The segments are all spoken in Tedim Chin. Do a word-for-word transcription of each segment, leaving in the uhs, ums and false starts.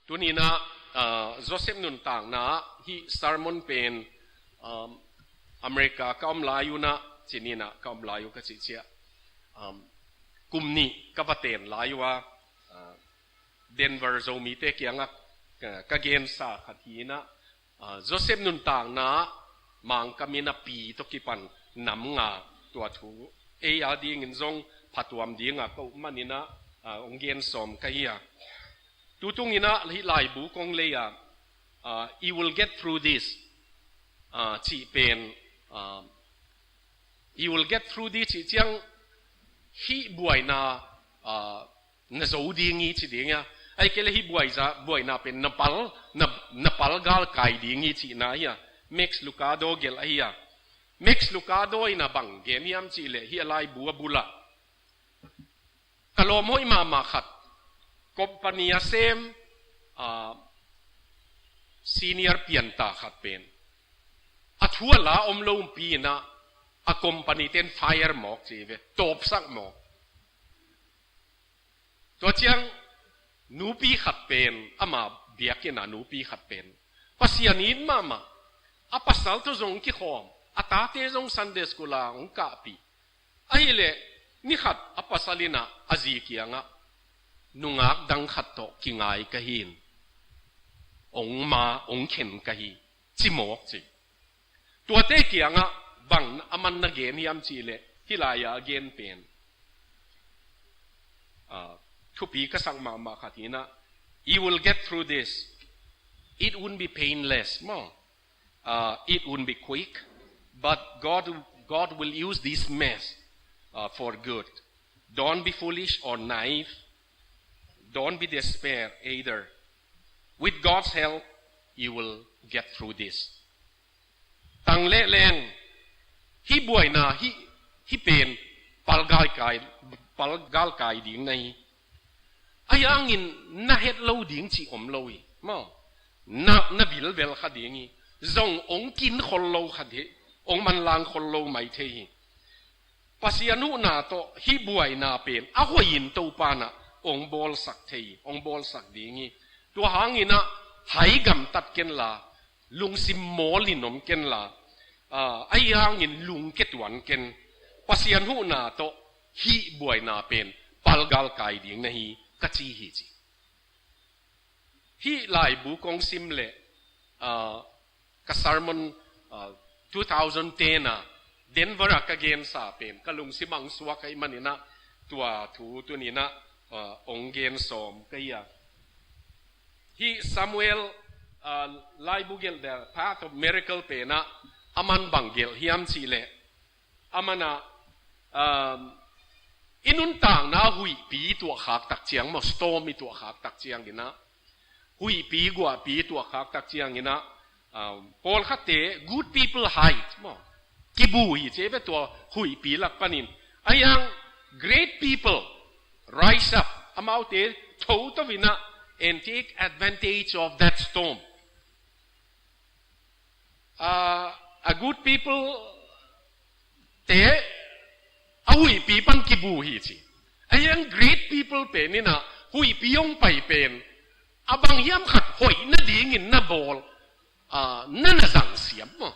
Tuninah, ah, Joseph nuntakna hih sermon pen, um, America ka om lai unah, cininah ka om lai uh ka cihciah, um, kum nih ka va ten lai uh a, ah, Denver Zomite kiangah ka, ka gensa khat hinah, ah, Joseph nuntakna Mangkam in a pi tawh kipan nam nga tua thu ei a dingin zong phatuam dinga ka up maninah, ah, hong gen sawm ka hi a. Tutunginah hih laibu kong lei a, ah, "You will get through this," ah, cih pen, ah, "You will get through this," cih ciang hih buaina, ah, na zo ding hi ci ding hi a. Ahih kei le hih buaiza, buaina pen na pal, na, na pal galkai ding hi cihna hi a. Max Lucado gelh ahi a. Max Lucado in a bang gen hiam cih leh hih a laibu a bulah ka lawm hoih mahmah khat, company a sem, ah, senior pianta khat pen a thu a la om lo umpi inah a company ten fire mawk ci ve, tawpsak mawk. Tua ciang nupi khat pen, ama biakinn a nupi khat pen Pasian it mahmah, a pasal tawh zong kikhawm, a tate zong Sunday school a hong kahpih. Ahih leh ni khat a pasal inah a zi kiangah, "Nungak dang khat tawh kingai ka hi in, hong ma, hong khen ka hi," ci mawk ci. Tuate kiangah bang a man na gen hiam cih leh hih lai-ah a gen pen, ah, thupi ka sak mahmah khat hinah, "You will get through this. It won't be painless, maw. Uh, it won't be quick, but God, God will use this mess, uh, for good. Don't be foolish or naive. Don't be despair either. With God's help, you will get through this." Tang leh leng, hih buaina, hih, hih pen pal galkai, pal galkai ding na hi. Ahi hangin na het lo ding cih om lo hi, maw. Na, na vilvel kha ding hi. Zong hong kin khol lo kha ding hi. Hong manlang khol lo mai thei hi. Pasian huhna tawh hih buaina pen a hoih in Topa nah hong bawlsak thei hi, hong bawlsak ding hi. Tua hanginah hai gamtat kenla, lungsim mawlin om kenla, ah, ahi hangin lungke tuan ken. Pasian huhna tawh hih buaina pen pal galkai ding na hi, ka ci hi ci. Hih laibu kong sim leh, ah, ka sermon, ah, two thousand ten a Denver a ka gensa pen ka lungsim ah hong suak ahih maninah tua thu tuninah, ah, hong gen sawm ka hi a. Hih Samuel, ah, laibu gelh The Path of Miracle penah a man bang gelh hiam cih leh, a manah, um, i nuntakna huihpi i tuahkhak tak ciang maw, storm i tuahkhak tak cianginah, huihpi guahpi i tuahkhak tak cianginah, um, pawlkhatte, "Good people hide," maw, kibu hi ci ve tua huihpi lak panin. Ahi hang, "Great people rise up," amaute thoto inah, "and take advantage of that storm." Ah, a good people te a huihpi pan kibu hi ci. Ahi hang great people pen inah huihpi hong pai pen a bang hiam khat hoih nadingin na bawl, ah, na na zang siam maw.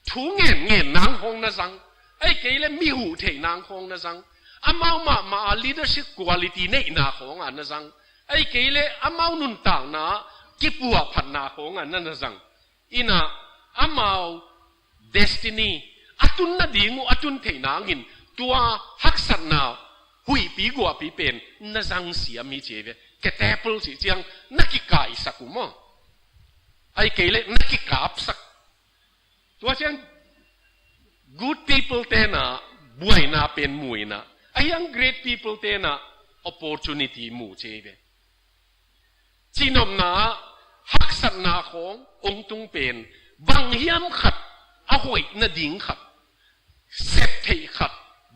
Thu ngen ngen nang khawng na zang. Ahih kei leh mi huh theih nang khawng na zang. Amau mahmah a leadership quality neihna khawngah na zang. Ahih kei leh amau nuntakna kipuahphatna khawngah na na zang. Inah amau destiny a tun nading uh a tun theih nangin tua haksatna huihpi guahpi pen na zang siam hi ci ve. Catapult cih ciang na kikaisak uh maw. Ahih kei leh na kikapsak. Tua ciang good people tenah buaina pen mu inah, ahi hang great people tenah opportunity mu ci ve. Cihnopna ah haksatna khawng hong tung pen bang hiam khat a hoih nading khat, sep theih khat,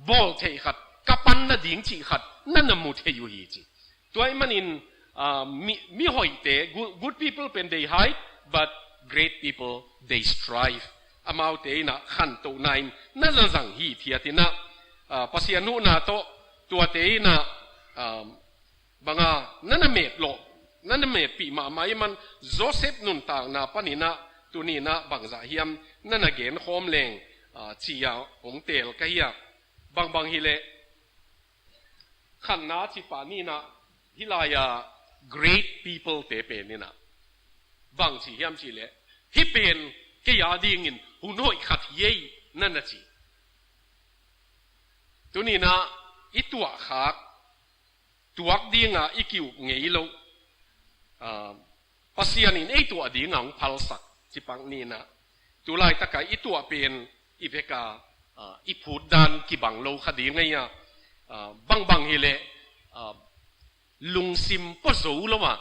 bawl theih khat, ka pan nading cih khat na na mu thei uh hi ci. Tua ahih manin, ah, mi, mi hoihte, good, good people pen they hide, but great people they strive. Amaute inah khantohna in na na zang hithiat inah, ah, Pasian huhna tawh tuate inah, ah, banga na na metlawh, na na meetpih mahmah ahih man Joseph nuntakna panin ah tuni-in ah bangzah hiam na na genkhawm leng, ah, ci-a hong teel ka hi a. Bangbang hileh khatna cih pah ni-in ah hih lai-a great people-te pen in ah bang ci hiam cih leh, hih pen kei a dingin hun hoih khat hi ei, na na ci. Tuni-in ah i tuahkhak, tuak ding a i ki-up ngei loh, ah, Pasian in ei tuah ding a hong phalsak cih pah ni-in ah, tu laitak a i tuah pen i vek a, ah, i phut dan kibang lo kha ding ei a. Ah, bangbang hileh, ah, lungsim pua zo lo a,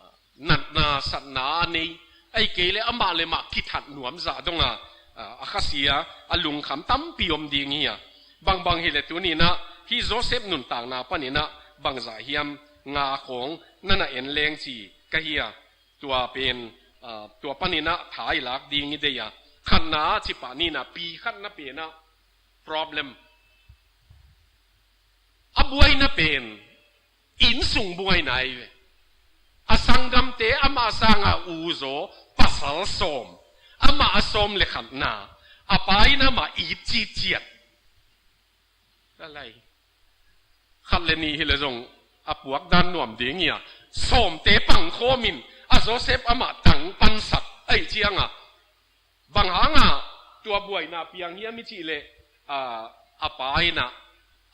ah, natna satna a nei, ahih kei leh amah le amah kithat nuam zah dong a, ah, a khasia, a lungkham tampi om ding hi a. Bangbang hileh tuni-in ah hih Joseph nuntakna panin ah bangzah hiam nga khawng na na en leng ci ka hi a. Tua pen, ah, tua panin ah tha i lak ding i deih a. Khatna cih pah ni-in ah, pi khatna pen ah problem. A buaina pen innsung buaina ahi ve. A sanggamte amah sangin u zaw pasal sawm, amah a sawm le khatna, a pa in amah it citciat. Ka lai. Khat le nih hileh zong a puak dan nuam ding hi a. Sawmte pangkhawm in a Joseph amah tang pansak ahih ciang a, bang hang a tua buaina piang hiam i cih leh, a, a pa in ah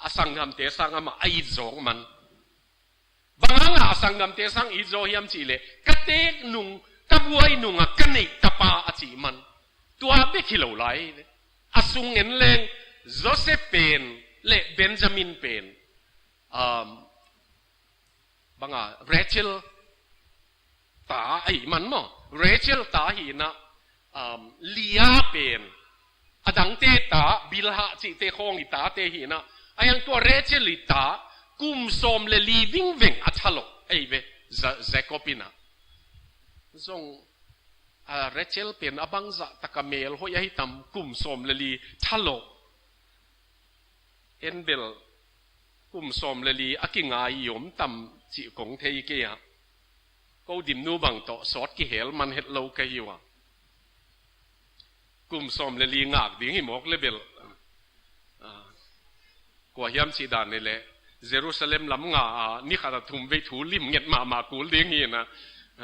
a sanggamte sang amah a it zawk man. Bang hang a a sanggamte sang it zaw hiam cih leh, ka teek nung, ka buai nung a ka neih tapa a cih man. Tua bek hi lo lai. A sung en leng, Joseph pen le Benjamin pen, um, bang a, Rachel ta ahih man maw. Rachel ta hi-in ah, um, Leah pen, a dangte ta, Bilhah cihte khawng i tate hi-in ah, a hiang tua Rachel i ta, kum sawm le li vingveng a thalawh ahi ve, Ja-, Jacob in ah. Zong, a, Rachel pen a bangzah tak a mel hoih ahi tam, kum sawm le li thalawh. En bel, kum sawm le li a kingai i om tam cih kong thei kei a. Ko dimnu bang tawh sawt kihel man het lo ka hi uh a. Kum sawm le li ngak ding hi mawk le bel. Ah, kua hiam cih dan ni leh, Jerusalem lam nga a, ni khat a thum vei thu lim nget mahmah kul ding hi-in ah.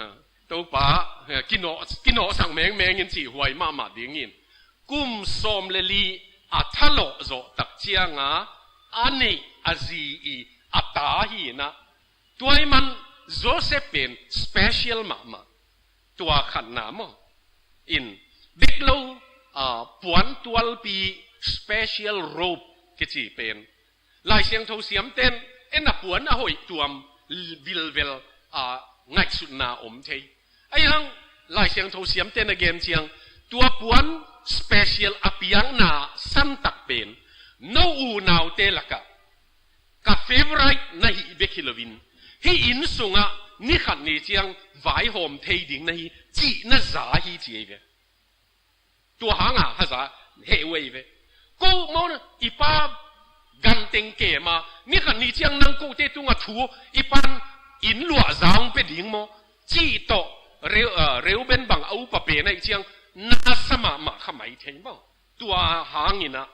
Ah, Topa, eh, kinawh, kinawhsak mengmeng in cih huai mahmah ding hi-in. Kum sawm le li a thalawh zawh tak ciang a, a neih a zi i a ta hi-in ah. Tua ahih man Joseph pen special mahmah. Tua khatna maw. In, bek lo, ah, puan tualpi special robe kici pen. Lai Siangtho siamten, en a puan a hoih tuam, vilvel, ah, ngaihsutna om thei. Ahi hang, Lai Siangtho siamten a gen ciang, tua puan special a piakna santak pen, no unaute lakah, ka favorite na hih bek hi loin, hih inn sungah ni khat ni ciang vaihawm thei ding na hi, cih na za hi ci ei ve. Tua hang a haza heh uh ei ve. Ko maw na, i pa ganteng kem a, ni khat ni ciang nang kote tungah thu, i pan inn luah za hong pia ding maw, cih tawh, Reu-, ah, Reuben bang a upa pen ahih ciang, na sa mahmah kha mai thei maw. Tua hangin ah,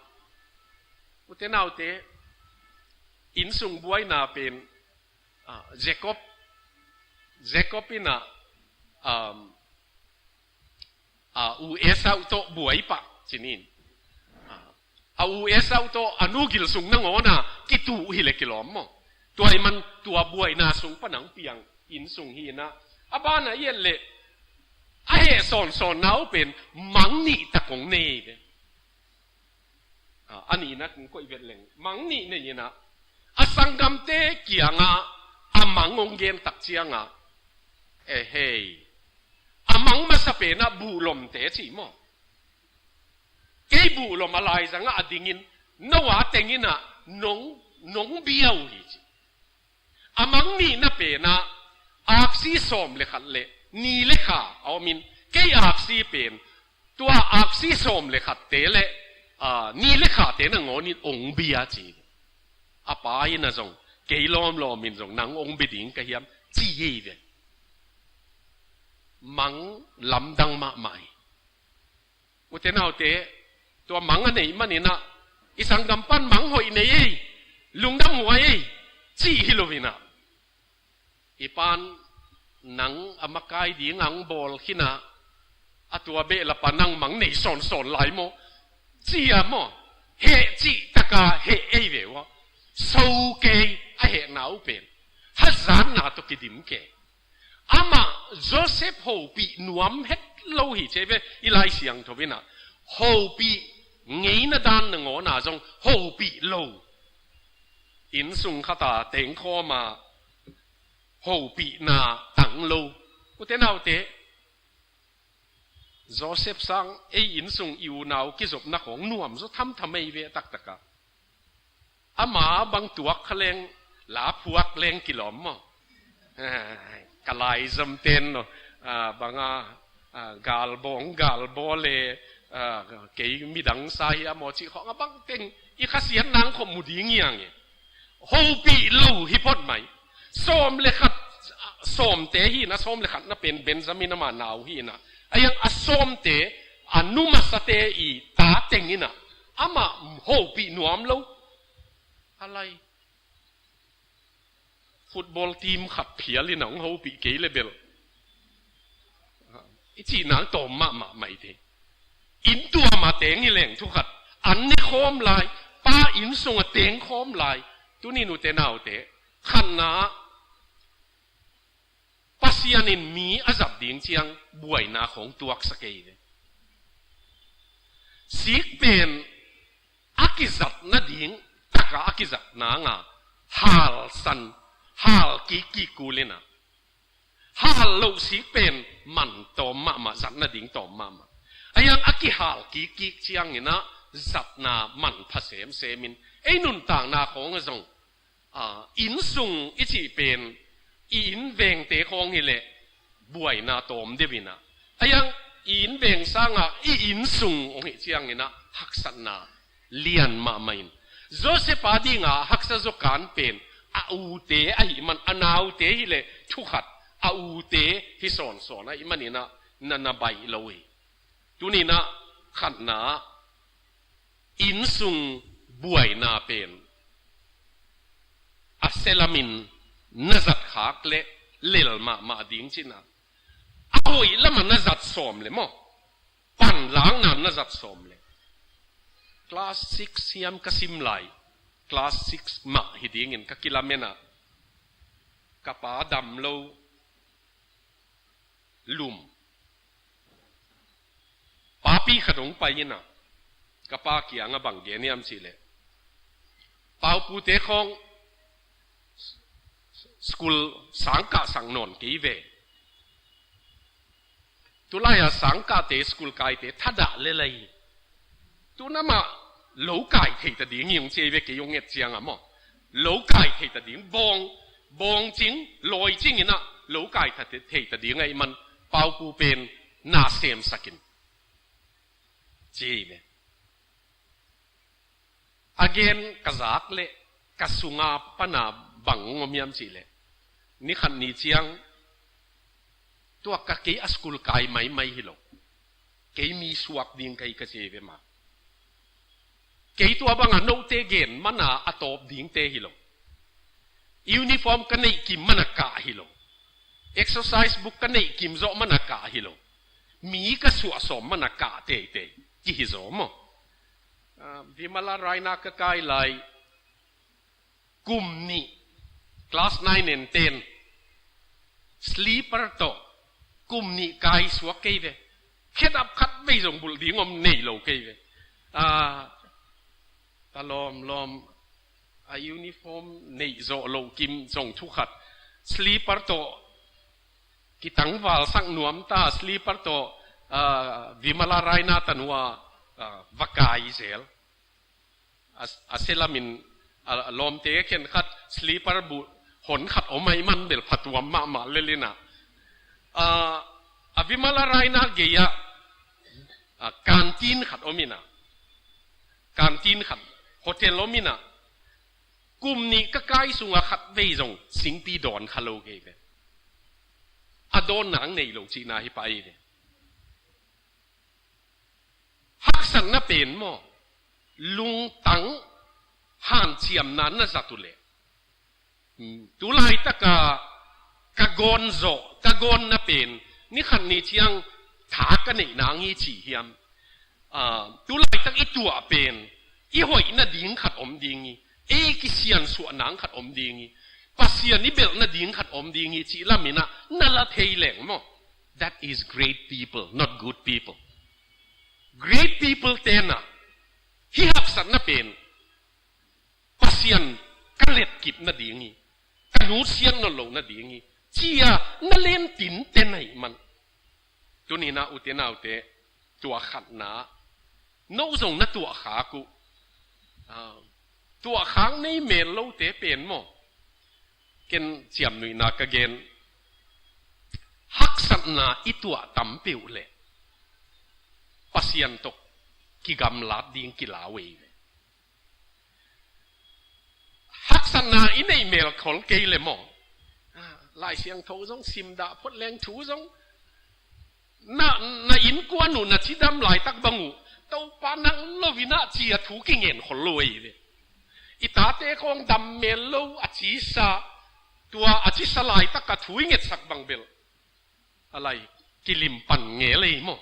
ute naute, innsung buaina pen, ah, Jacob, Jacob in ah, um, ah, u Esau tawh buai pah ci-in. Ah, a u Esau tawh a nu gil sung nangawn a kituh hi leh kilawm maw. Tua ahih man tua buaina sung pan hong piang innsung hi-in ah, a ban ah i et leh, a heh sawnsawnna uh pen mang nih tak hong nei ve. Ah, a nihna kong koih vet leng. Mang nih nei-in ah, a sanggamte kiangah a mang hong gen tak ciang a, eh hei. A mang masa pen ah buhlomte ci maw. Kei buhlom a laizang ah a dingin, no a teng in ah nong, nong bia uh hi ci. A mang nihna pen ah aksi sawm le khat le ni le kha a om in, kei aksi pen, tua aksi sawm le khatte le, ah, ni le khate nangawn in hong bia ci. A pa in ah zong, kei lawmlawm in zong nang hong bia ding ka hiam ci ei ve. mang lamdang mahmah hi. Ute naute, tua mang a neih manin ah, i sanggam pan mang hoih nei ei, lungdam huai ei, cih hi lo in ah, i pan nang a makai ding ang bawl khin ah, a tua behlap ah nang mang nei sawnsawn lai maw, cih a maw, heh cih tak a heh ei ve ua. So kei a hehna uh pen, hazatna tawh kidim kei. Amah Joseph hopih nuam het lo hi ci ei ve. I Lai Siangtho in ah, hopih ngeina dan nangawn ah zong hopih lo. Innsung khat ah tengkhawm a, hopihna tang lo. Ute naute, Joseph sang ei innsung i unau kizopna khawng nuam zaw thamtham ei ve taktak ah. Ama bang tuak kha leng, la phuak leng kilawm maw. Ka laizom ten no, ah, bang a, ah, galbawng, galbawl le, ah, kei midang sa hi a maw cih khawng a bang teng i khasiatna ang khawm mu ding hi ang e. Hopih lo hi phot mai. Sawm le khat, sawmte hi in ah, sawm le khat na pen Benjamin ama nau hi in ah. A iang a sawmte, a nu masate i ta teng in ah, amah hopih nuam lo. A lai, football team khat phial in ah hong hopih kei le bel, i cih nang tawm mahmah mai thei. Inn tuam a teng hi leng thu khat, an ne khawm lai, pa innsung a tengkhawm lai. Tuni-in ute naute, khatna ah, Pasian in mi a zat ding ciang buaina khawng tuaksak ei ve. Sik pen a kizat nading tak a a kizat nang a, halsan, hal kikkik kul in ah, hal loh sik pen man tawm mahmah, zat nading tawm mahmah. A iang a kihal kikkik ciangin ah zatna manpha semsem in, ei nuntakna khawng ah zong, ah, innsung i cih pen, i innvengte khawng hi leh buaina tawm deuh in ah, a iang i innveng sang a i innsung hong hih ciangin ah haksatna lian mahmah in, Joseph a ding a haksa zaw kan pen a ute ahih man, a naute hi leh thu khat, a ute hi sawnsawn ahih manin ah na, na baih lo hi. Tuni-in ah khatna ah, innsung buaina pen a sia lamin na zat khak leh lel mahmah ding ci-in ah, a hoih lam ah na zat sawm leh maw, panlakna na zat sawm leh. Class six hiam ka sim lai, class six mah hi dingin ka kilamen ah, ka pa dam lo, lum. Papi khat hong pai in ah, ka pa kiang ah bang gen hiam cih leh, Pau pute khawng school sang kahsak nawn kei ve. Tulai a sang kahte, school kaite thadah lel lai. Tu-in amah lo kai thei ta ding hi hong ci ei ve, kei hong et ciang ah maw. Lo kai thei ta ding, bawng, bawng cing, lawi cing in ah lo kai thei ta ding ahih man Pau pu pen na semsak in, ci ei ve. A gen ka zak leh ka sung a pan a bang hong om hiam cih leh, ni khat ni ciang, tua ka, kei a school kai maimai hi lo, kei mi suak ding ka hi ka ci ei ve maw. Kei tua bang a note gen man a a tawp dingte hi lo. Uniform ka neih kim man a kah hi lo. Exercise book ka neih kim zawh man a kah hi lo. Mi ka suah sawm man a kah teitei, kihi zaw maw. Ah, Vimala Raina ka kai lai, kum nih, class nine and ten, slipper tawh kum nih kai suak kei ve. Khedap khat vei zong bulh ding om nei lo kei ve. Ah, ta lawmlawm, a uniform neih zawh loh kim zong thu khat, slipper tawh kitangvalsak nuam ta, slipper tawh, ah, Vimala Raina tanu ah, ah, va kai zel. A, a sia lamin, a, a lawmte khen khat slipper buh hon khat om ahih man bel phatuam mahmah lel in ah. Ah, a Vimala Raina gei ah, ah, canteen khat om in ah. Canteen khat, hotel om in ah. Kum nih ka kai sung a khat vei zong singpi dawn kha lo kei ve. A dawn nang nei lo cihna hi pah ei ve. Haksatna pen maw, lungtang hanciamna na zat uh leh, hmm, tu laitaka ka gawn zawh, ka gawnna pen ni khat ni ciang tha ka neih nang hi ci hiam? Ah, tu laitak i tuah pen i hoih nading khat om ding hi, ei kisiansuah nang khat om ding hi, Pasian i belh nading khat om ding hi cih lamin ah na la thei leng maw. That is great people, not good people. Great people ten ah hih haksatna pen Pasian ka letkip nading hi, ka nusiat nawn loh nading hi, ci-a na len tinten ahih man. Tuni-in ah ute naute, tuah khatna, no zong na tuah khak uh. Ah, tuah khak nei mel lote pen maw, ken ciamnuihna ka gen, haksatna i tuah tam peuh leh Pasian tawh kigamlat ding kilau ei ve. Haksatna i neih mel khol kei le maw? Ah, Lai Siangtho zong sim dah phot leng, thu zong na, na innkuan uh na cidam laitak bang uh Topa nang lo-in ah ci-a thu kingen khol lo ei ve. I tate khawng dam mel lo, a cisa, tua a cisa laitak a thu i ngetsak bang bel a lai kilim pan ngel ei maw.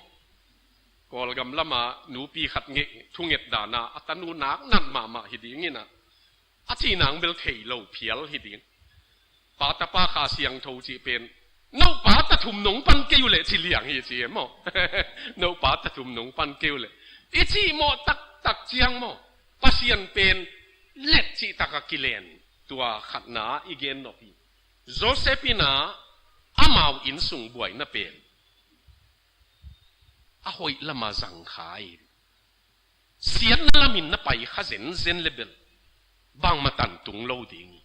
Kawlgam lama nupi khat nge, thunget dana a tanu nak nat mahmah hi dingin ah, a cih nang bel thei lo phial hi ding. Pa, Tapa, Kha Siangtho cih pen, no pa ta thum nong pan kei uh leh ci liang hi ci e maw. No pa ta thum nong pan kei uh leh i cih mawh taktak ciang maw, Pasian pen let cih taka kilen. Tua khatna i gen nop hi. Joseph in ah amau innsung buaina pen a hoih lama zang kha hi. Siatna lamin na pai kha zenzen le bel bangmah tan tung lo ding hi.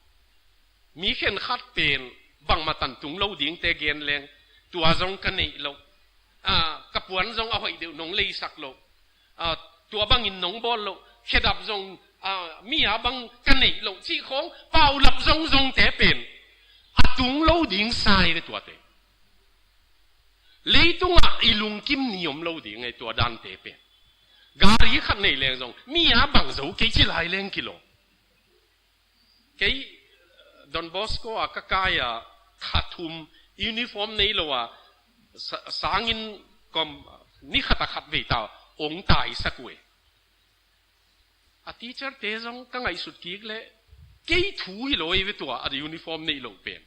Mi khenkhat pen bangmah tan tung lo dingte gen leng, tua zong ka neih loh, ah, ka puan zong a hoih deuh nong leisak loh, ah, tua bangin nong bawl loh, khedap zong, ah, mi a bang ka neih loh cih khawng paulap zongzongte pen a tung lo ding sa hi ve tuate. Leitungah i lungkim ni om lo ding ei tua dante pen. Gari khat nei leng zong mi a bang zo kei ci lai leng kilawm. Kei Don Bosco a ka kai a, kha thum uniform nei lo a, sa-, sangin kom ni khat a khat vei ta ong taisak uh e. A teacher te zong ka ngaihsut kik leh kei thu hi lo ei ve tua a uniform neih lo pen.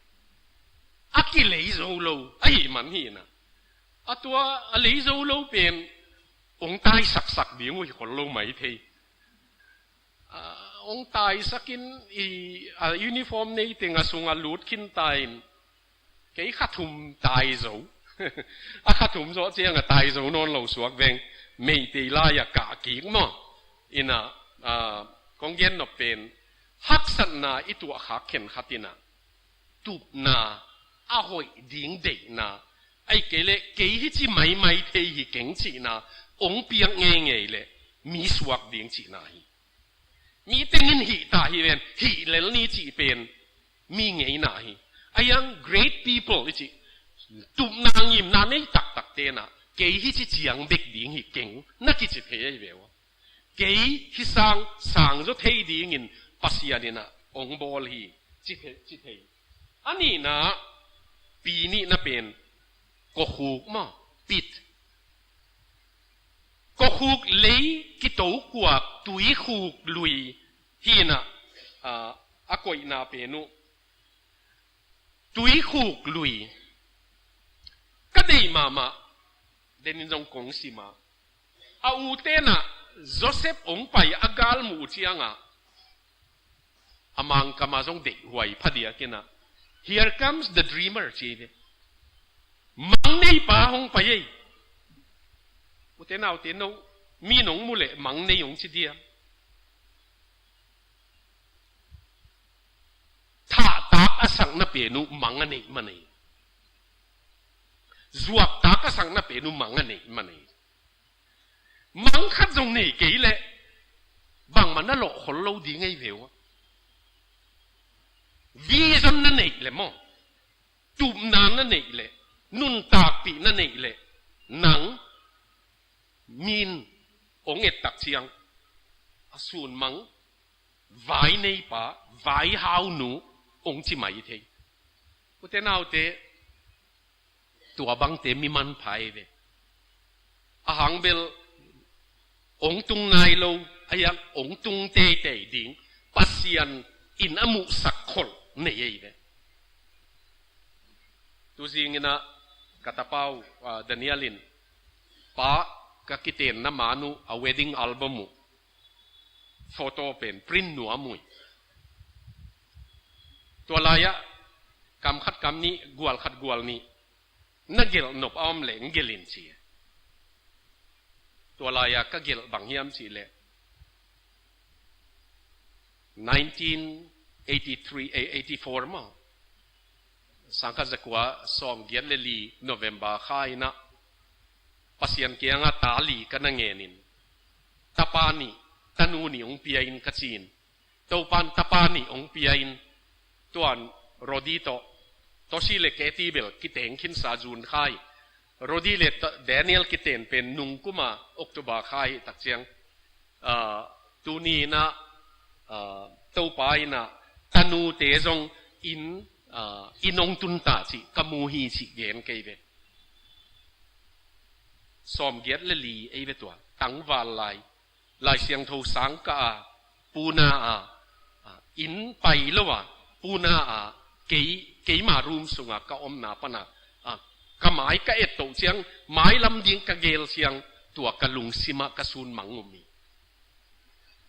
A kilei zo lo ahih man hi na. A tua a lei zo lo pen ong taisaksak ding uh hi khol lo mai thei. Ah, ong taisakin i, a uniform nei teng a sungah lut khin ta in, kei kha thum tai zo. A kha thum zawh ciang a tai zo nawn lo suak veng. Meitei lai a kah kik maw. In ah, ah, kong gen nop pen, haksatna i tuah khak khenkhat in ah tupna, a hoih ding deihna, ahih kei leh kei hici maimai thei hi keng cihna ong piak ngeingei leh mi suak ding cihna hi. Mi tengin hih ta hi ven, hih lel ni cih pen mi ngeina hi. A young great people i cih, tupna ngimna nei taktak ten ah kei hici ciang bek ding hi keng na kici thei ahi ve ua. Kei hi sang, sang zaw thei dingin Pasian in ah ong bawl hi, ci thei, ci thei. A nihna, pi nihna pen, kokhuk maw, pit. Kokhuk lei kitokuak, tuikhuk lui hi in ah, ah, a koihna pen uh. Tuikhuk lui. Ka deih mahmah, denin zong kong sim a. A u ten ah Joseph ong pai a galmuh uh ciang ah, a Mangkam ah zong deihhuai phadiak in ah, "Here comes the dreamer," ci hi ve. Mang nei pa hong pai ei. Ute naute, no mi nong muh leh mang nei hong ci diam? Thahtak a sakna pen uh mang a neih man ei. Zuaktak a sakna pen uh mang a neih man ei. Mang khat zong nei kei leh bangmah na lawh khol lo ding ei ve ua. Vision na neih leh maw, tupna na neih leh, Nuntakpih na neih leh nang min ong et tak ciang a sunmang vai neipa, vai haunu ong ci mai thei. Ute naute, tua bangte mi manpha ei ve. A hang bel ong tung nai lo, a hiang ong tung teitei ding Pasian in a muhsak kholh nei ei ve. Tuzing in ah ka tapa uh, Daniel in, "Pa, ka kitenna man uh a wedding album uh photo pen print nuam uh hi. Tua lai-ah kam khat kam nih, gual khat gual nih na gelh nop a om leh ong gelh in," ci. Tua lai-ah ka gelh bang hiam cih leh, nineteen eighty-three, eh, eighty-four maw, sangkhat zakua sawmgiat le li November kha in ah Pasian kiangah ta li ka na ngen in, tapa nih, tanu nih ong pia in ka ci in, Topa'n tapa nih ong pia in, tuan Rodi tawh, Toshi le Katie bel kiteng khinsa June kha hi. Rodi le To-, Daniel kiten pen nungkuma October kha hi tak ciang, ah, tuni in ah, ah, Topa in ah tanute zong inn, ah, inn ong tun ta cih ka mu hi cih gen kei ve. Sawmgiat le li ei ve tua, tangval lai, Lai Siangtho sang ka a, Pune a, a, inn pai lo a, Pune a, kei, keima room sunga ka omna pana, a, ka mai ka et toh ciang, mailam ding ka gel ciang, tua ka lungsimah ka sunmang um hi.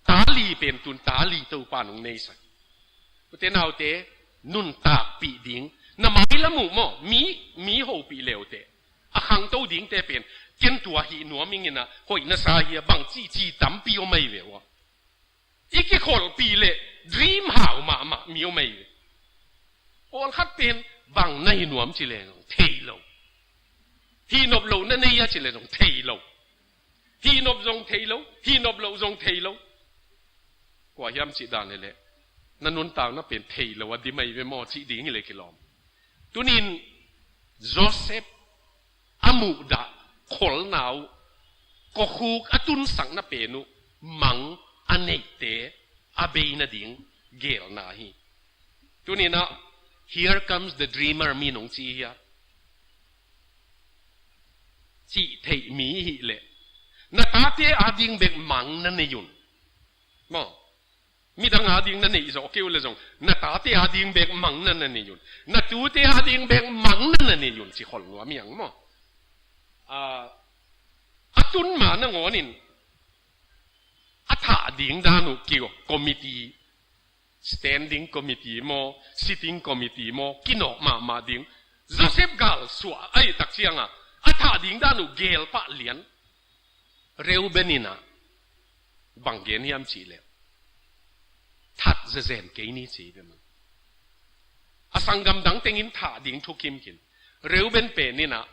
Ta li pen tun ta li Topa nong neisak. Ute naute, nuntakpih ding. Na mailam uh maw, mi, mi hopih le uh teh. A khangto dingte pen, ken tua hih nuam ing in ah, hoih na sa hi a, bang ci ci tampi om ei ve ua. I kikholhpih leh dream hau mahmah mi om ei ve. Pawlkhat pen bang na hi nuam ci leh zong thei lo. Hih nop loh na nei a ci leh zong thei lo. Hih nop zong thei lo, hih nop loh zong thei lo. Kua hiam cih dan leh leh, na nuntakna pen thei lo a dim ei ve maw cih ding hi leh kilawm. Tunin Joseph a muhdah kholhna uh, kokhuk a tunsakna pen uh, mang a neihte a bei nading gelna hi. Tunin ah, "Here comes the dreamer," mi nong ci hi a, cih theih mi hi leh, na tate ading bek mang na nei un. Maw, midang ading na neih zawh kei uh leh zong, na tate ading bek mang na na nei un. Na tute ading bek mang na na nei un, ci khol nuam hi hang maw. A, a tun ma nangawn in, a thah ding dan uh ki-, committee, standing committee maw, sitting committee maw, kinawh mahmah ding. Joseph gal suah ahih tak ciang a, a thah ding dan uh gel pah lian. Reuben in ah, bang gen hiam cih leh, "That zezen kei ni," ci hi ve maw. A sanggam dang teng in thah ding thukim khin. Reuben pen in ah,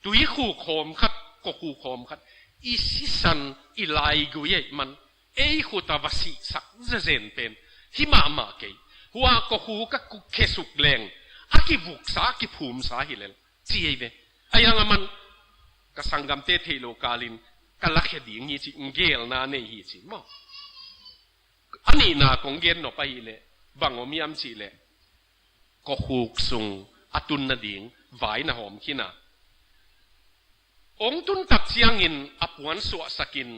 tuikhuk hawm khat, kokhuk hawm khat, i sisan, i laigui ahih man, ei khut a va sihsak zezen pen hi mahmah kei. Hua kokhuk a kuk khesuk leng, a kivuksa, a kiphumsa hi lel, ci hi ve. Ahi hang aman, "Ka sanggamte theih loh kalin ka lakhia ding hi," ci, gelna nei hi ci maw. A nihna kong gen nop ahih leh, bang om hiam cih leh, kokhuk sung a tun nading vai na hawm khin a, ong tun tak ciangin a puan suahsak in,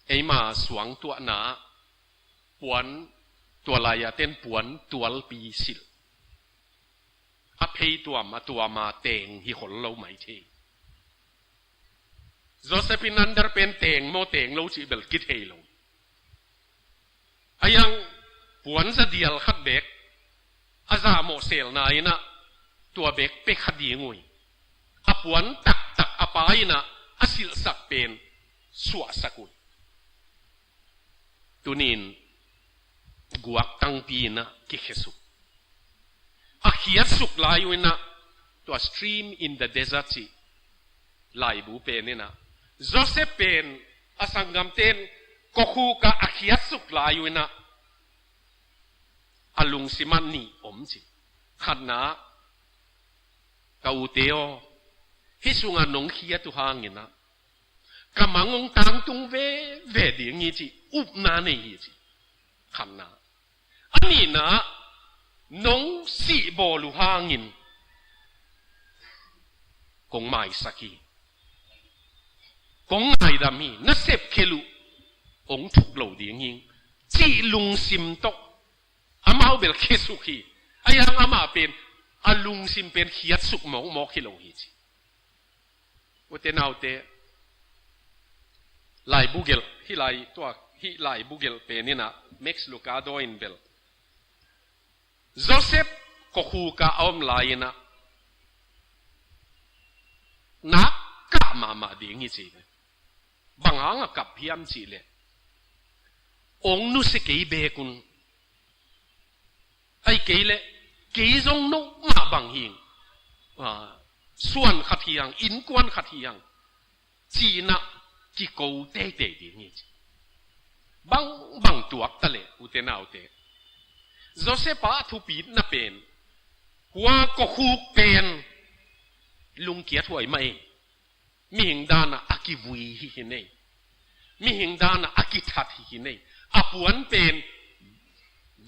eima suang tuahna puan, tua lai-a ten puan tualpi silh. A phei tuam a tuam a teng hi khol lo mai thei. Joseph in under pen teng maw teng lo cih bel kithei lo. Ahi hang puan za dial khat bek a zahmawh selna in ah tua bek pe kha ding uh hi. A puan taktak a pa in ah a silhsak pen suahsak uh hi. Tunin guak tangpi in ah kikhesuk. A khiatsuk lai uh in ah, tua Stream in the Desert cih laibu pen in ah, Joseph pen a sanggamten kokhuk ah a khiatsuk lai uh in ah, a lungsim ah nih om ci. Khatna, ka ute aw, hih sungah nong khiat uh hangin ah ka mang hong tangtung veve ding hi cih upna nei hi ci. Khatna. A nihna, nong sihbawl uh hangin kong maisak hi. Kong ngaidam hi, na sepkhel uh hong thuk lo ding hi, cih lungsim tawh amau bel khesuk hi. Ahi hang amah pen a lungsim pen khiatsuk mawkmawk hi lo hi ci. Ute naute, laibu gelh, hih lai, tua, hih laibu gelh pen in ah Max Lucado in bel Joseph kokhuk ah a om lai in ah nak kah mahmah ding hi ci. Bang hang a kap hiam cih leh, ong nusia kei beek un. Ahih kei leh kei zong no mah bang hi ing, ah, suan khat hi hang, innkuan khat hi hang, ci-in ah kiko teitei ding hi ci. Bang, bang tuak ta leh, ute naute, Joseph a thupitna pen, hua kokhuk pen lungkiat huai mah ei. Mihing dan ah a kivui hi hi nei. Mihing dan ah a kithat hi hi nei. A puan pen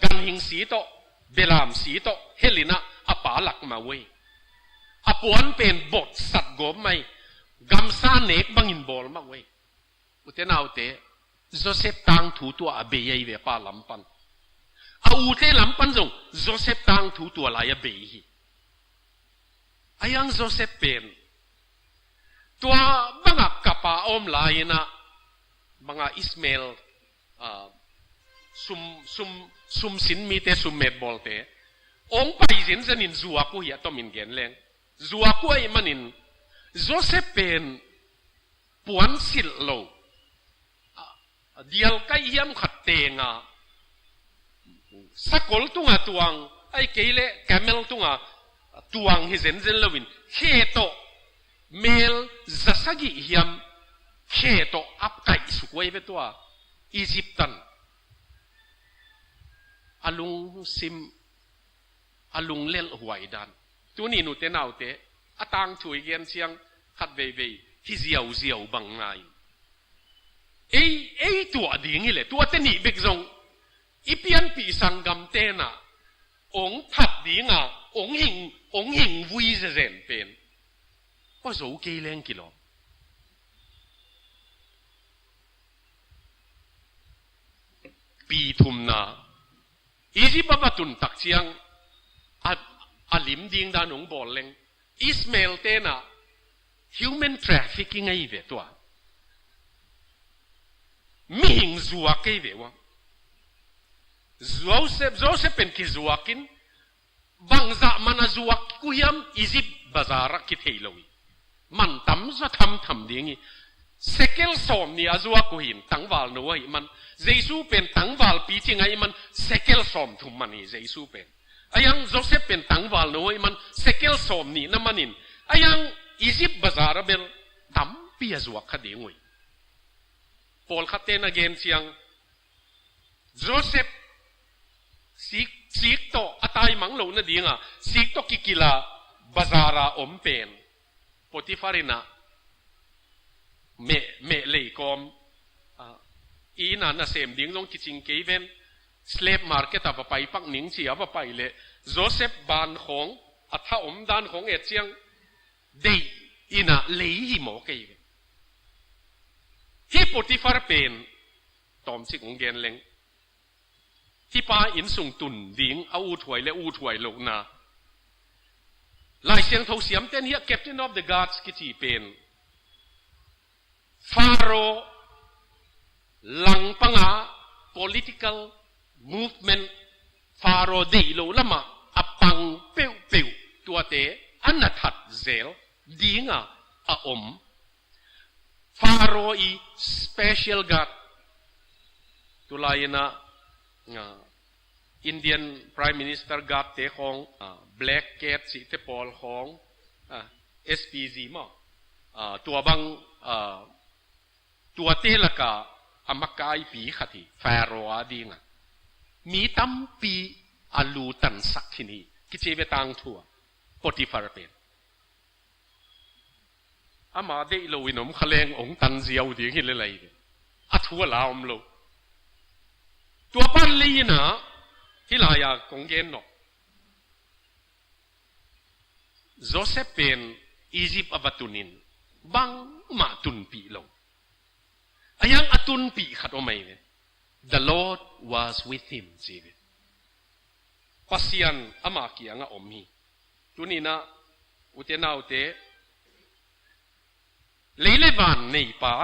ganhing si tawh, belam si tawh hel in ah a pa lak mah uh ei. A puan pen bawtsat gawp mah ei. Gamsa nek bangin bawl mah uh ei. Ute naute, Joseph tangthu tua a bei ahi ve, a pa lam pan. A ute lam pan zong Joseph tangthu tua lai a bei hi. Ahi hang Joseph pen tua bang a kap a a om lai in ah, bang a Ishmael, ah, sum, sum, sum sin mite, summet bawlte, ong pai zenzen in zuak uh hi, a tomin gen leng. Zuak uh ahih manin Joseph pen puan silh lo, a, a dial kaih hiam khat teng a, sakol tungah tuang, ahih kei leh camel tungah tuang hi zenzen loin, khe tawh mel za sagih hiam khe tawh a kaihsuk uh ahi ve tua, Egypt tan. A lungsim, a lunglelh huai dan. Tuni, ute naute, a tangthu i gen ciang khat veivei hi ziauziau bang ngai. Ei, ei tuah ding hi leh, tuate nih bek zong i pianpih sanggamte'n ah ong that ding a, ong hing, ong hing vui zezen pen, aw, zo kei leng kilawm. Pi thumna, Egypt a va tun tak ciang a, a lim ding dan ong bawl leng, Ishmael te'n ah human trafficking ahi ve tua. Mihing zuak ahi ve ua. Joseph, Joseph pen kizuak in, bangzah man a zuak uh hiam Egypt bazar ah kithei lo hi. Man tamzaw thamtham ding hi. Sekel sawm nih a zuak uh hi in, tangval no ahih man. Jesu pen tangval picing ahih man, sekel sawm thum man hi Jesu pen. Ahi hang Joseph pen tangval no ahih man, sekel sawm nih na man in, ahi hang Egypt bazar ah bel tampi a zuak kha ding uh hi. Pawlkhatte'n a gen ciang, Joseph sik, sik tawh a taimang loh nading a, sik tawh kikilh a bazar a om pen, Potifar inn ah meh, meh lei kawm, ah, inn ah nasem ding zong kicing kei ven, slave market ah va pai pak ning ci a va pai leh, Joseph ban khawng, a tha om dan khawng et ciang, deih in ah lei hi mawk ahi ve. Hih Potifar pen, tawmcik ong gen leng, hih pa inn sung tun ding a uthuai leh uthuai lohna, Lai Siangtho siamte'n hih a captain of the guards kici pen, Pharaoh langpang a political movement, Pharaoh deih loh lam ah a pang peuhpeuh, tuate a na that zel ding a a om. Pharaoh i special guard, tulai in ah, ah, Indian Prime Minister guard te khawng, ah, Black Cat cihte pawl khawng, ah, S P G maw, ah, tua bang, ah, tuate lak ah a makaipi khat hi, Pharaoh a ding a. Mi tampi a lutansak khin hi. Kici ve tangthu ah Potifar pen ama deih lo in om kha leng ong tan ziau ding hi le lai ve. A thu a la om lo. Tua pan lei in ah hih lai-a kong gen nawh. Joseph pen Egypt a va tunin bangmah tunpih lo. A hiang a tunpih khat om ai ve. The Lord was with him, ci ve. Pasian ama kiangah om hi. Tuninah ute naute, lei le van neipa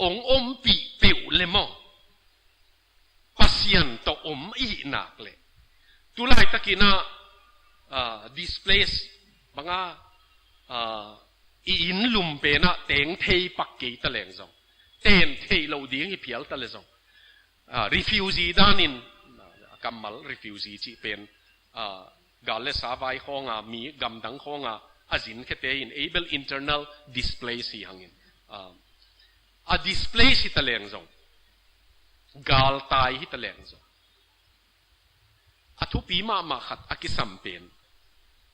ong ompih peuh le maw, Pasian tawh om i hih nak leh, tulaitakinah ah, displace banga, ah, i inn lum penah teng thei pak kei ta leng zong, ten theih loh ding hi phial ta le zong, ah, refugee danin, ah, a kammal refugee cih pen, ah, gal le sa vai khawnga mi gamdang khawnga a zinkhete in ei bel internal displace hi hangin, ah, a displace hi ta leng zong, galtai hi ta leng zong, a thupi mahmah khat a kisam pen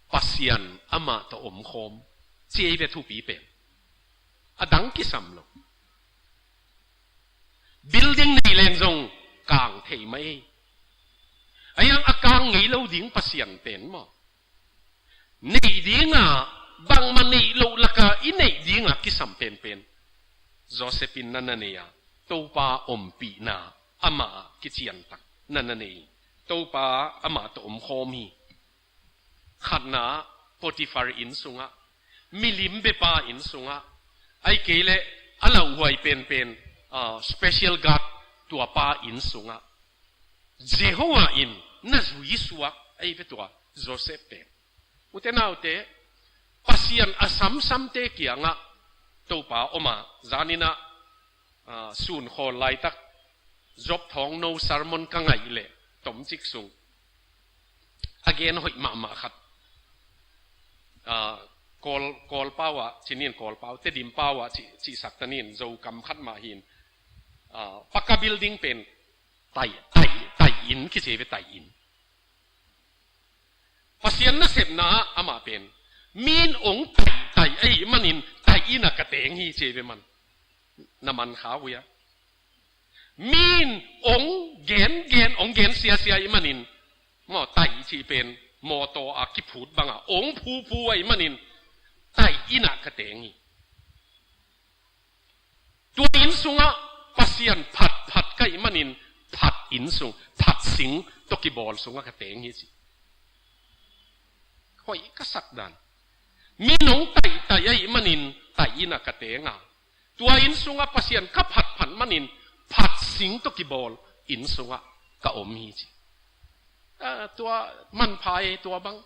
Pasian amah tawh omkhawm, ci ei ve thupi pen. A dang kisam lo. Building nei leng zong kang thei mai. A hiang a kang ngei lo ding Pasian pen maw, neih dinga, bangmah neih loh laka i neih dinga kisam penpen Joseph in na na nei a, Topa ompihna amah kiciantak na na nei. Topa amah tawh omkhawm hi. Khatna, Potifar inn sungah, milim bepa inn sungah, ai kei leh a lauhuai penpen, ah, special guard tuapa inn sungah, Jehovah in na zui suak ai ve tua Joseph pen. Ute naute, Pasian a samsamte kiangah Topa om a, zaninah, ah, sunkhawl laitak Job Thawngno sermon ka ngaih leh tomcik sung a gen hoih mahmah khat, ah, Kawl, Kawl pau ah cinin, Kawl pau, Tedim pau ah ci, cihsak tanin, Zo kam khat mah hin, ah, paka building pen tai, tai, tai in kici ve, tai in. Pasian nasepna ah amah pen, min ong tai tai ahih manin tai in ah ka teng hi, ci ve man. Na man kha uh ia. Min ong gen gen, ong gen siasia ahih manin, maw, tai cih pen mawtaw a kiphut banga ong phuphu ahih manin tai in ah ka teng hi. Tua inn sungah Pasian phatphat ka hih manin phat inn sung, phat sing tawh kibawl sungah ka teng hi, ci. Hoih ka sak dan. Min ong taihtaih ahih manin taih in ah ka teng a, tua inn sungah Pasian ka phatphat manin phat sing tawh kibawl inn sungah ka om hi, ci. Ah, tua manpha e, tua bang.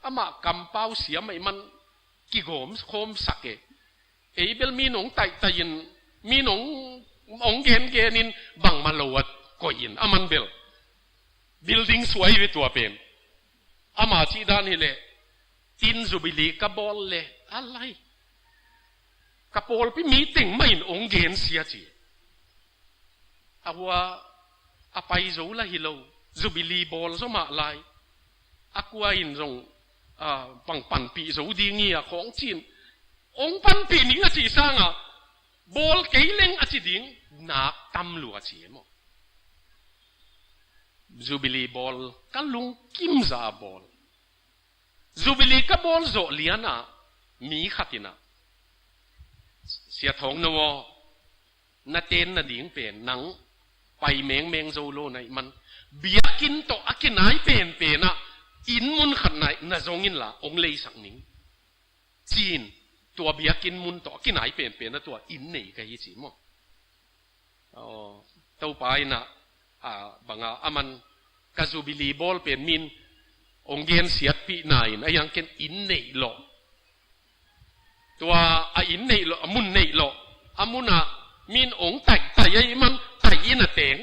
Amah kampau siam ahih man kigawm khawmsak e. Ei bel min ong taihtaih in, min ong, ong gengen in, bangmah lo a koih in, aman bel building suai ve tua pen. Ama cih dan hileh, tin Jubilee ka bawl le, a lai, ka pawlpi mi teng mah in ong gensia, ci. A hua a pai zo lah hi lo, Jubilee bawl zaw mah lai. A kua in zong, ah, pang panpih zo ding hi a khawng cin. Ong panpih ning a cih sanga bawl kei leng a ci ding nak tam lua, ci e maw. Jubilee bawl ka lungkim zah a bawl. Jubilee ka bawl zawh lianah mi khat in ah, Sia Thawngno aw, na ten nading pen nang pai mengmeng zo lo na hih man, biakinn tawh a kinai penpenah inn mun khat na, na zong inla ong leisak ning, ci-in, tua biakinn mun tawh a kinai penpenah tua inn nei ka hi, ci maw. Aw, Topa in ah, ah, banga aman ka Jubilee bawl pen min ong gensiatpihna in a hiang ken inn neih lawh. Tua a inn neih lawh, a mun neih lawh. A munah min ong taihtaih ahih man taih in a teng.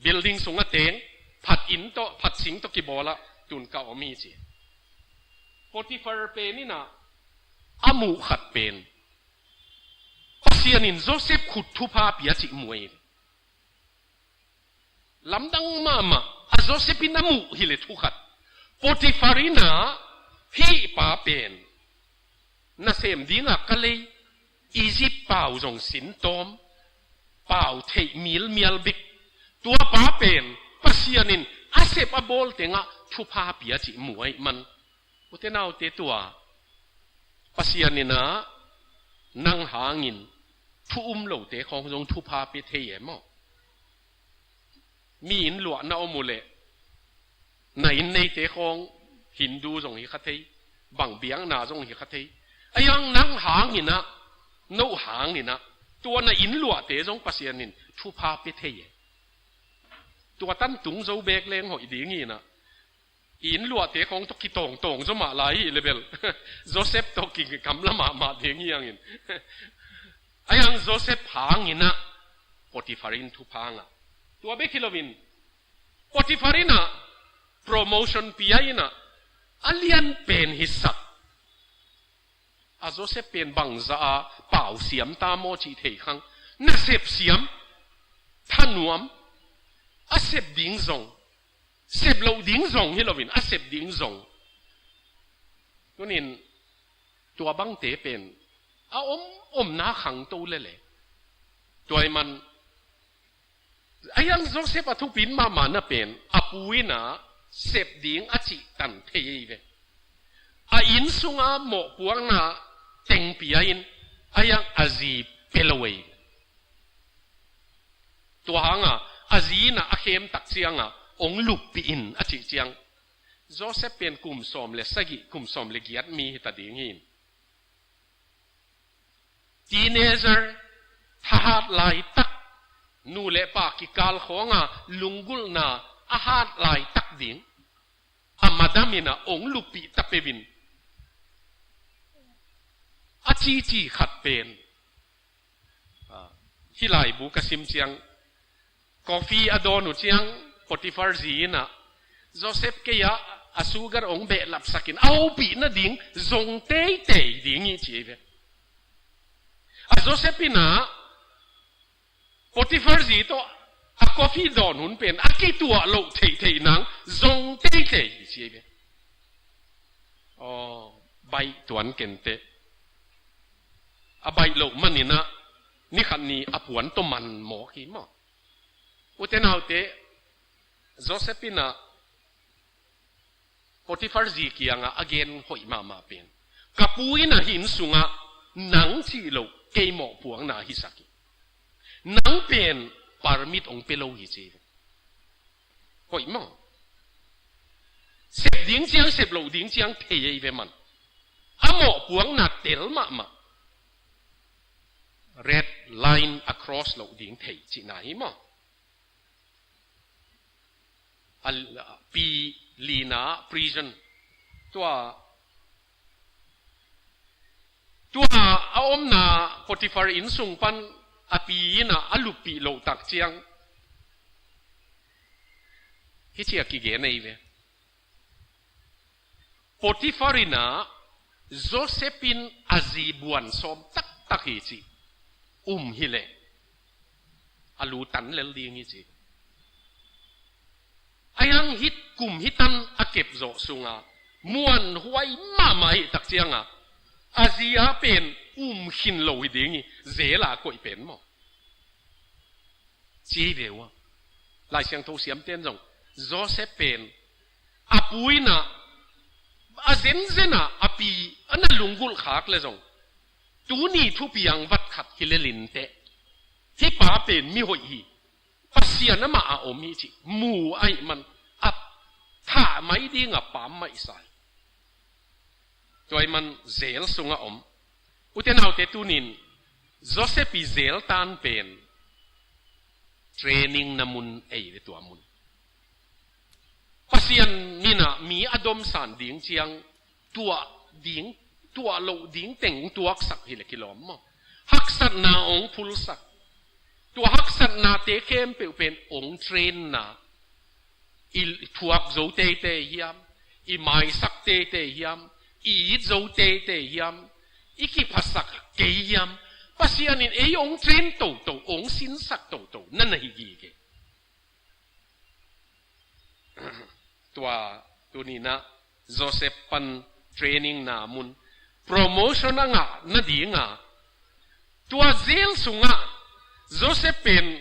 Building sung a teng. Phat inn tawh, phat sing tawh kibawlah tun ka om hi, ci. Potifar pen in ah a muh khat pen Pasian in Joseph khut thupha pia cih mu hi. Lamdang mahmah, A Joseph in a muh hi le thu khat. Potifar in ah hih pa pen nasem dingah ka lei, Egypt pau zong sintawm, pau theih milmial bik. Tua pa pen Pasian in a sep a bawl tengah thupha pia cih mu ahih man, ute naute, tua Pasian in ah nang hangin thu um lote khawng zong thupha pia thei e maw? Mi inn luah na om uh leh, na inn neite khawng Hindu zong hi kha thei, bang biakna zong hi kha thei. Ahi hang nang hangin ah, no hangin ah, tua na inn luahte zong Pasian in thupha pia thei e. Tua tan tung zo bek leng hoih ding hi in ah, i inn luahte khawng tawh kitawngtawng zaw mah lai hi le bel, Joseph tawh kigamla mahmah ding hi hangin. Ahi hang Joseph hangin ah Potifar in thupha ngah. Tua bek hi loin Potifar in ah promotion pia in ah, a lian pen hi sak. A Joseph pen bangzah a pau siam ta maw cih thei khang. Nasep siam, thanuam, a sep ding zong, sep loh ding zong hi loin, a sep ding zong. Tunin tua bangte pen a om, omna khangto lel e. Tua ahih man, ahi hang Joseph a thupi mahmahna pen a pu in ah sep ding a cihtan thei ahi ve. A inn sunga mawhpuakna teng pia in, ahi hang a zi pia lo ahi ve. Tua hangah a zi in ah a khem tak ciangah hong luppih in a cih ciang, Joseph pen kum sawm le sagih, kum sawm le giat mi hi ta ding hi. Teenager, thahat laitak, nu le pa kikal khawnga lunggulhna a hat laitak ding, a madam in ah hong luppih ta peuh in, a cici khat pen, ah, hih laibu ka sim ciang, coffee a dawn uh ciang, Potifar zi in ah Joseph kiangah a sugar hong behlapsak in, a hopih nading zong teitei ding hi ci hi ve. A Joseph in ah Potifar zi tawh a coffee dawn hun pen a kituah loh theihtheih nang zong teitei hi ci hi ve. Aw, baih tuan kei inteh. A baih loh man in ah ni khat ni a puan tawh man mawk hi maw? Ute naute, Joseph in ah Potifar zi kiangah a gen hoih mahmah pen, ka pu in ah hih inn sungah nang cih loh kei mawhpuakna hisak hi. Nang pen permit hong pia lo hi ci hi. Hoih maw? Sep ding ciang, sep loh ding ciang thei ahi ve man. A mawhpuakna tel mahmah. Red line a cross loh ding thei cihna hi maw? A, pi lina prison. Tua, tua a omna Potifar inn sung pan a pi in ah a luppih loh tak ciang, hih ci a kigen ahi ve. Potifar in ah Joseph in a zi buan sawm taktak hi cih um hi leh, a lu tan lel ding hi ci. Ahi hang hih kum hih tan a kep zawh sungah muanhuai mahmah ahih tak ciangah a zi a pen um khin lo hi ding hi, zel a koih pen maw? Ci hi ve ua. Lai Siangtho siamten zong Joseph pen a pu in ah, a zenzen ah a pi a na lunggulh khak leh zong, tuni thupiang vat khat hi lel inteh, hih pa pen mi hoih hi, Pasian amah a om hi cih mu ahih man a thah mai ding a pam maihsa hi. Tua ahih man zel sungah om. Ute naute, tunin Joseph i zel tan pen training na mun ei ve, tua mun. Pasian min ah mi a domsan ding ciang tuah ding, tuah loh ding teng tuaksak hi leh kilawm maw? Haksatna hong phulsak. Tua haksatnate khempeuh pen hong trainna. I thuak zo teitei hiam, i maisak teitei hiam, i it zo teitei hiam, i kiphasak kei hiam, Pasian in ei hong train toto, hong sinsak toto na na hi gige. tua tuninah Joseph pan training na mun promotion a ngah nadinga tua jail sungah Joseph pen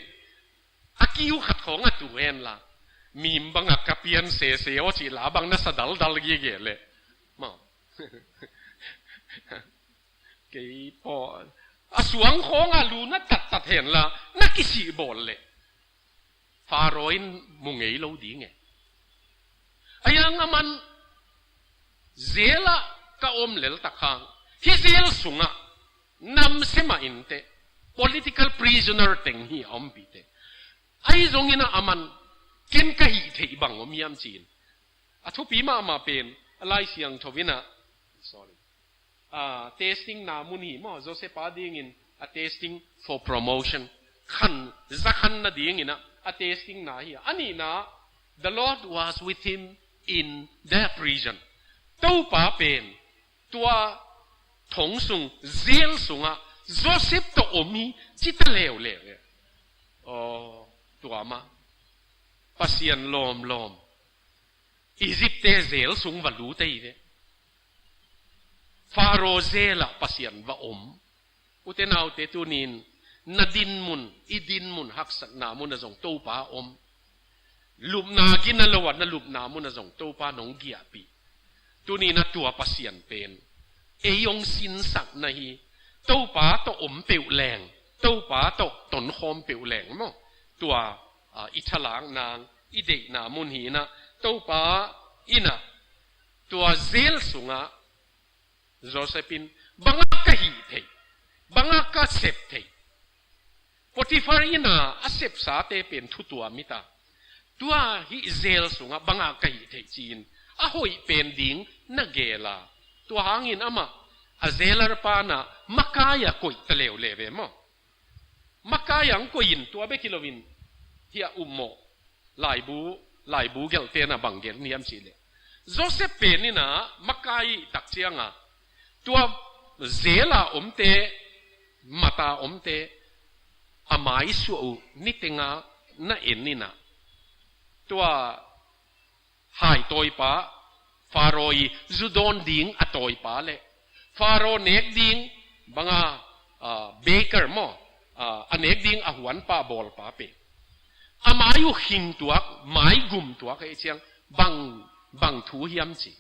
a kiu khat khawng a tu henla mim bangah ka pian sese aw cih la bang na sa daldal gige le. Maw. Kei paw a suang khawngah lu na tattat henla na kisih bawl le Faro in mu ngei lo ding e. Ayang aman jail ah ka om lel tak hang hi jail sungah namse mah inteh political prisoner teng hi a ompite. Ahi zongin ah aman ken ka hih theih bang om hiam ci-in a thupi mahmah pen a Lai Siangtho inah sorry a testing na mun hi maw, Joseph a dingin a testing for promotion khan zakhan nadingin ah a testing na hi a nihna the Lord was with him in the prison. Topa pen tua thong sung jail sungah Joseph tawh om hi cita leuleu e. Aw, tua mah Pasian lawmlawm Egypt te jail sung va lut ei ve. Faro jail ah Pasian va om. Ute naute tunin na din mun i din mun haksatna mun a zong Topa om. Lupna gina lo a na lupna mun a zong Topa nong giahpih. Tunin a tua Pasian pen ei hong sinsak na hi. Topa tawh om peuh leng Topa tawh tonkhawm peuh leng maw tua a, i thalak nang i deihna mun hi inah Topa inah tua jail sungah Joseph in bangah ka hih theih bangah ka sep theih Potifar ina a sepsate pen thutuam hi ta. Tua hih jail sungah bangah ka hih theih ci-in a hoih pen ding na gel a. Tua hangin amah a jailer pana makai a koih ta leuleu ve maw? Makai ang koih in tua bek hi loin hih a upmawh laibu, laibu gelhte na bang gel hiam cih leh Joseph pen ina makai tak cianga tua jail a omte, mata omte a maisuah uh nitenga na en ina tua hai tawipa Faro i zu dawn ding a tawipa le Faro nek ding banga, ah, baker maw, ah, a nek ding a huanpa bawlpa pen a mai uh khing tuak, mai gum tuak ei ciang bang, bang thu hiam ci.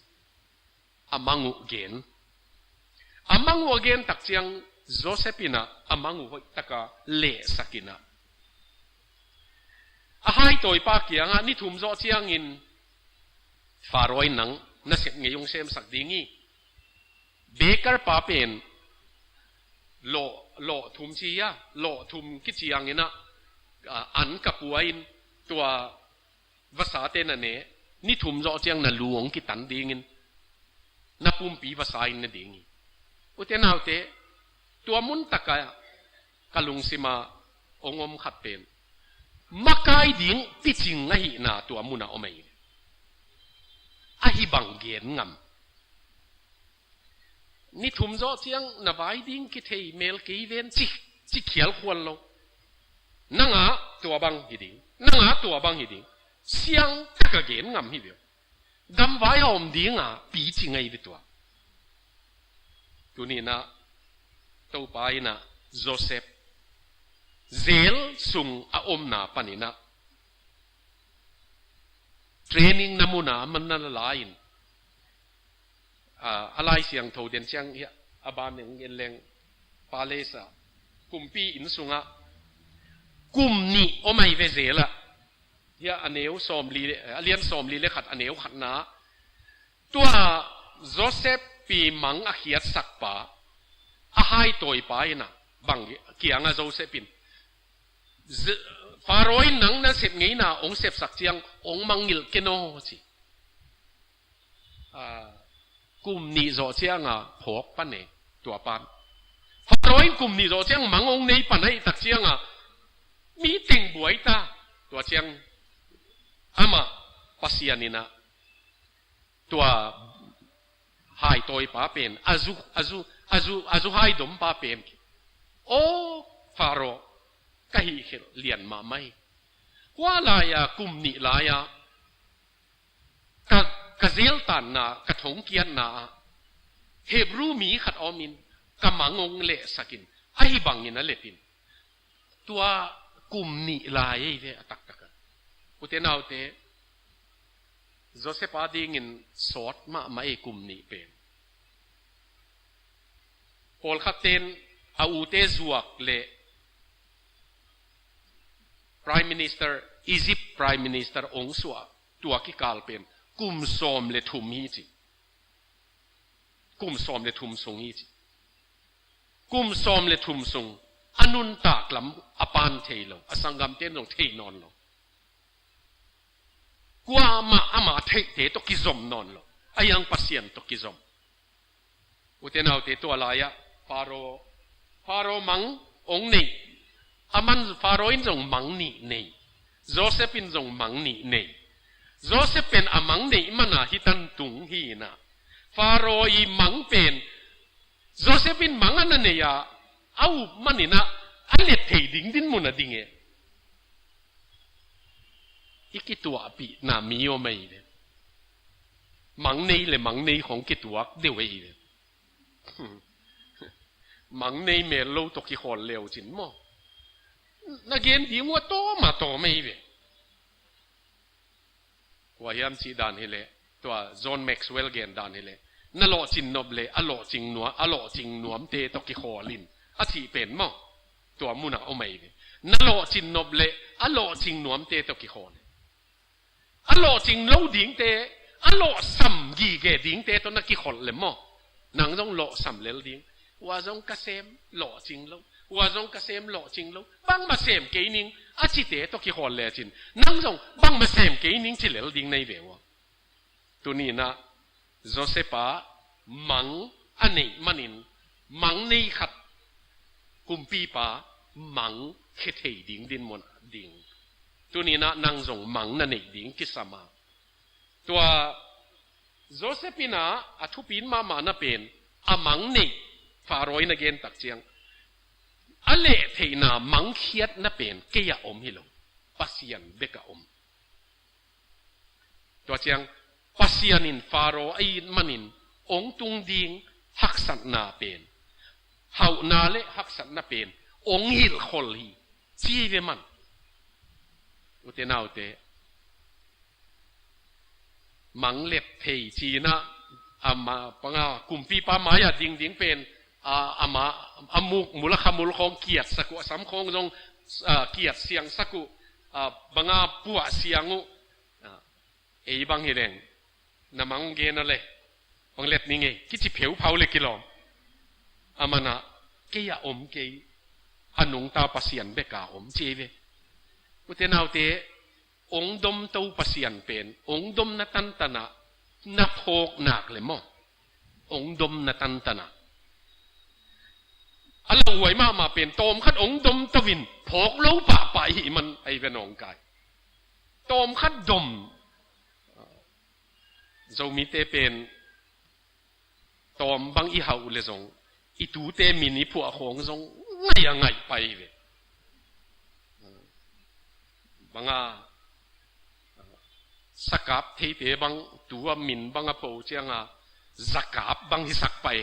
A mang uh gen. A mang uh a gen tak ciang Joseph ina a mang uh hoih taka lehsak ina a hai tawipa kiangah ni thum zawh ciangin Faro in nang na sep ngei hong semsak ding hi. Baker pa pen lawh, lawh thum ci a, lawh thum kiciangin ah, ah, an ka pua in tua vasate na ne, ni thum zawh ciang na lu hong kitan dingin na pumpi vasa in ne ding hi. Ute naute, tua mun taka ka lungsima hong om khat pen makai ding picing ahihna tua muna om ahi. Ahi bang gen ngam. Ni thum zawh ciang na vai ding kithei mel kei ven ci, ci khial khual lo. Nanga tua bang hi ding, nanga tua bang hi ding. Siang taka gen ngam hi ve. Damvai a om dinga picing ahi ve tua. Tunina Topa ina Joseph jail sung a omna panina training na muna man na la in, ah, a Lai Siangtho den ciang hi a ban neng en leng palace a kumpi inn sungah kum nih om ahi ve jail ah. Hia a neu sawmli le, a lian sawmli le khat a neu khatna. Tua Joseph pi mang a khiatsakpa a hai tawipa ina bang kianga Joseph in Faro in nang na sep ngeina hong sepsak ciang hong mangngilh ken aw ci. Ah, kum nih zawh cianga phawk pan e tua pan. Faro in kum nih zawh ciang mang hong nei pan ahih tak cianga mi teng buai ta. Tua ciang amah Pasian ina tua hai tawipa pen a zu, a zu, a zu, a zu hai dompa pen. O Faro, ka hih khelh lian mahmah hi. Kua lai-a kum nih lai-a Ka, ka zeltanna, ka thongkiatna ah Hebru mi khat a om in, ka mang hong lehsak in, ahi bangin a let in. Tua kum nih lai ei ve a taktak a. Ute naute, Joseph a dingin sawt mahmah ei kum nih pen. Pawlkhat ten a ute zuak le Prime Minister, Egypt Prime Minister hong suah tua kikal pen kum sawm le thum hi ci. Kum sawm le thum sung hi ci. Kum sawm le thum sung a nuntak lam a pan thei lo, a sanggamte zong thei nawn lo. Kuamah ama theihte tawh kizom nawn lo, a hiang Pasian tawh kizom. Ute naute, tua lai-ah Faro, Faro mang hong nei. A man Faro in zong mang nih nei. Joseph in zong mang nih nei. Joseph pen a mang neih mana hi tan tung hi na. Faro i mang pen Joseph in mang a na nei a, a up manin ah a let thei ding dinmun a ding e. I kituahpihna mi om ei ve. Mang nei le mang nei khong kituak deuh ei ve. Mang nei mel lo tawh kikhawl leu cin maw? Na gen ding uh a tawm a tawm ei ve. Kua hiam cih dan hileh, tua John Maxwell gen dan hileh, na lawhcin nop le a lawhcing nuam, a lawhcing nuamte tawh kikhawl in a cih pen maw? Tua munah om ei ve. Na lawhcin nop le a lawhcing nuamte tawh kikhawl in. A lawhcing lo dingte, a lawhsam gige dingte tawh na kikholh le maw? Nang zong lawhsam lel ding. Ua zong ka sem lawhcing lo. Ua zong ka sem lawhcing lo. Bangmah sem kei ning a cite tawh kikholh lecin, nang zong bangmah sem kei ning ci lel ding nei ve ua. Tuni-in ah Joseph a mang a neih manin, mang nei khat kumpipa mang khia thei ding dinmun a ding. Tuni-in ah nang zong mang na neih ding kisam a. Tua Joseph in ah a thupi mahmahna pen, a mang neih, Faro in a gen tak ciang, a leh theihna mang khiatna pen kei ah om hi lo, Pasian bek ah om. Tua ciang Pasian in Faro a it manin hong tung ding haksatna pen, hauhna le haksatna pen hong hilhkhol hi, ci ve man. Ute naute, mang let thei ci-in ah, ama panga kumpipa mai-ah dingding pen, a, ama, a muk mul a khamul khawng kiatsak uh, a sam khawng zong, a, kiatsiangsak uh, a, banga puahsiang uh, a, ei bang hi leng, na mang gen a le, bang let ning ei, kici pheuphau le kilawm. A man ah, kei ah om kei, a nungta Pasian bek ah om ci ei ve. Ute naute, hong domto Pasian pen, hong domna tantan ah na phawk nak le maw? Hong domna tantan ah. A lauhuai mahmah pen, tawmkhat hong domto in, phawk lo pahpah i hih man, a hi ve nawngkai. Tawmkhat dom. Zomite pen, tawm bang i hauh le zong, i tute min i phuah khawng zong ngaih a ngaih pai ve. Banga, sakap theite bang, tu a min bang a pho cianga, zakap bang hisak pai.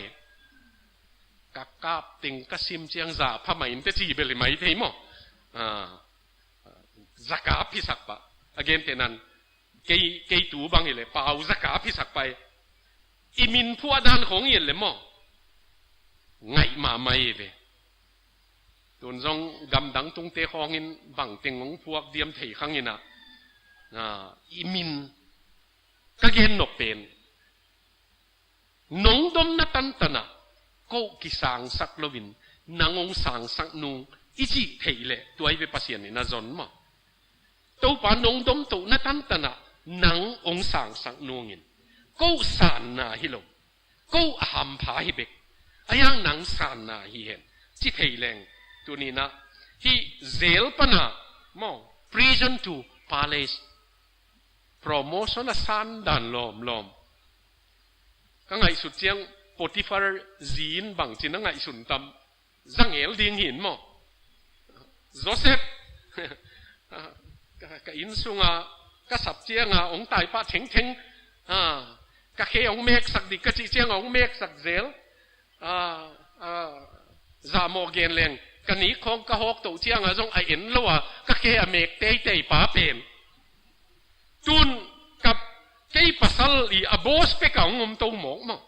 Ka kap teng ka sim ciang za pha mai in te ci bel hi mai thei maw? A, zakap hisak pah. A gen te nan, kei, kei tu bang hi le, pau zakap hisak pai. I min phuah dan khawng hi le maw? Ngaih mahmah hi ve. Tun zong gamdang tungte khawngin bangteng hong phuak diam thei khang in ah. A, i min ka gen nop pen, nong domna tantan ah, ko kisangsak loin, nang hong sangsak nung, i cih theih leh, tua hi ve Pasian in a zon maw? Topa nong domtohna tantan ah, nang hong sangsak nungin, ko sanna hi lo, ko a hampha hi bek, a hiang nang sanna hi hen, ci thei leng, tuni-in ah, hih zel pana, maw, prison to palace, promotion a san dan lawmlawm. Ka ngaihsut ciang Potiphar zi in bangci na ngaihsun tam? Zangel ding hi in maw? Joseph, ka, ka inn sunga, ka sap cianga hong taipah thengtheng, Ah, ka khe hong meksak ding ka cih ciangah hong meksak zel. Ah, ah, zahmawh gen leng ka nik khawng ka hawk toh ciangah zong a en lo a, ka khe a mek teitei pa pen. Tun ka, kei pasal i a boss pek a hong om to mawk maw.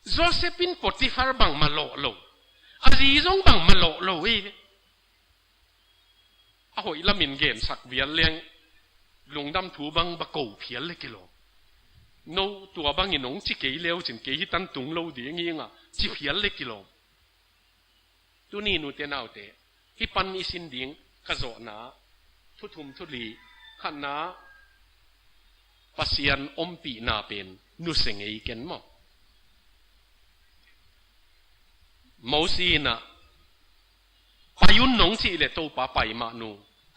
Joseph in Potiphar bangmah lawh lo. A zi zong bangmah lawh lo hi. A hoih lamin gensak vial leng lungdam thu bang ba ko phial le kilawm. No tua bangin hong ci kei leu cin kei hi tan tung lo ding hi ngah ci phial le kilawm. Tuni nute naute, hih pan i sin ding ka zawhna, thu thum thu li, khatna, Pasian ompihna pen nusia ngei ken maw. Mosi in ah, "Pai un," nong cih leh Topa pai mah nu.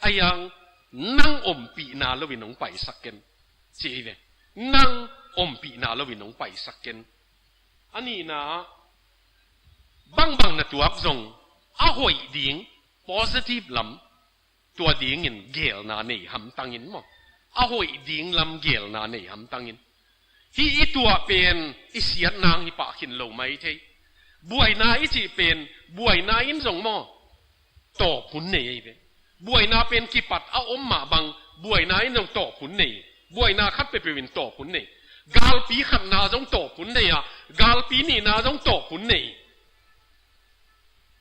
A yang, "Nang ompihna loin hong paisak ken," ci hi ve. "Nang ompihna loin hong paisak ken." A nihna, bangbang na tuak zong, a hoih ding, positive lam, tua dingin gelna nei hamtangin maw. A hoih ding lam gelna nei hamtangin. Hih i tuah pen i siat nang hi pah khin lo mai thei. Buaina i cih pen, buaina in zong maw, tawp hun nei ahi ve. Buaina pen kipat a om mah bang, buaina in zong tawp hun nei. Buaina khat peuhpeuh in tawp hun nei. Galpi khatna zong tawp hun nei a, galpi nihna zong tawp hun nei.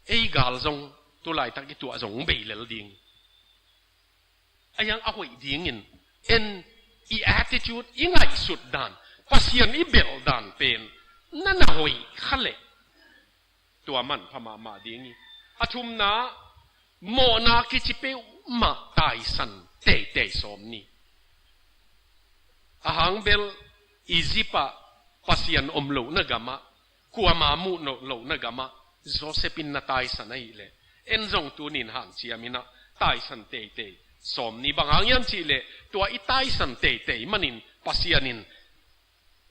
Ei gal zong, tulaitak i tuah zong bei lel ding. A yang a hoih dingin, en i attitude, i ngaihsut dan, Pasian i belh dan pen, na na hoih kha leh, tua manpha mahmah ding hi. A thumna, mawhna kici peuhmah taisan teitei sawm ni. A hang bel Egypt ah Pasian om lohna gamah, kuama muh no-, lohna gamah, Joseph in na taisan ahih leh, en zong tunin hanciam in ah taisan teitei sawm ni. Bang hang hiam cih leh, tua i taisan teitei manin Pasian in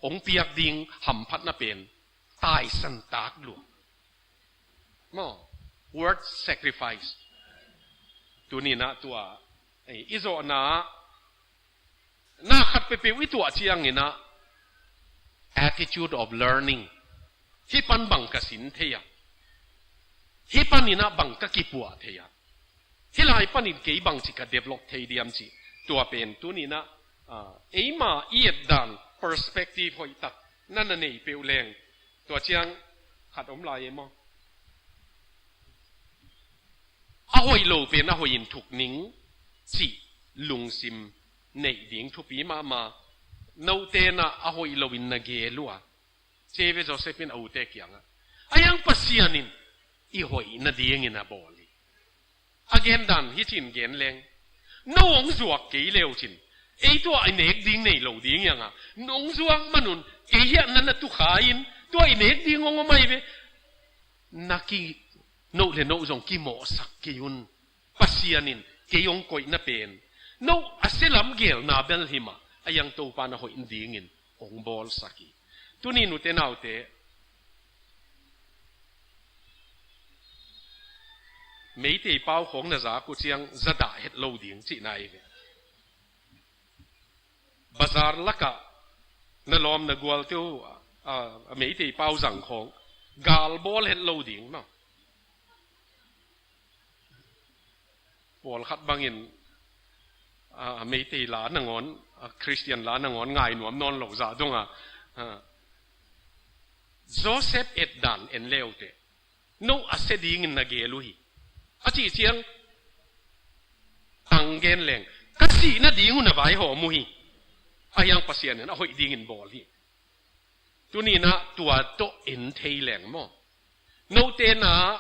hong piak ding hamphatna pen taisan tak lua. Maw, worth sacrifice. Tunin ah tua, eh, i zawhna, na khat peuhpeuh i tuah ciangin ah, attitude of learning. Hih pan bang ka sin thei a. Hih panin ah bang ka kipuah thei a. Hih lai panin kei bangci ka develop thei diam cih. Tua pen tunin ah, ah, eima i et dan perspective hoih tak na na nei peuh leng. Tua ciang khat om lai e maw. A hoih lo pen a hoih in thuk ning cih lungsim neih ding thupi mahmah. Note in ah a hoih loin na gel uh a, ci hi ve Joseph in a ute kiangah. A yang Pasian in i hoih nadingin a bawl hi. A gen dan hi cin gen leng. No hong zuak kei leu cin, ei tua i nek ding nei lo ding hi a, nong zuak manun kei hiah na na tukha in, tua i nek ding hong om ahi ve. Na ki, no le no zong kimawhsak kei un. Pasian in kei hong koihna pen, no a sia lam gelna bel hi mah, a yang Topa na hoih nadingin hong bawlsak hi. Tuni nute naute, Meitei pau khawng na zak uh ciang za dah het lo ding cihna hi ve. Bazar lakah na lawm na gualte uh, a, a Meitei pau zang khawng, gal bawl het lo ding maw. Pawlkhat bangin, a, a Meitei la nangawn, a Khristian la nangawn ngai nuam nawn lo zah dong a, a, Joseph et dan en le uh teh. No a sia dingin na gel uh hi. A cih ciang, tang gen leng, ka sih nading uh na vaihawm uh hi. A hiang Pasian in a hoih dingin bawl hi. Tuni in ah tua tawh en thei leng maw. Note in ah,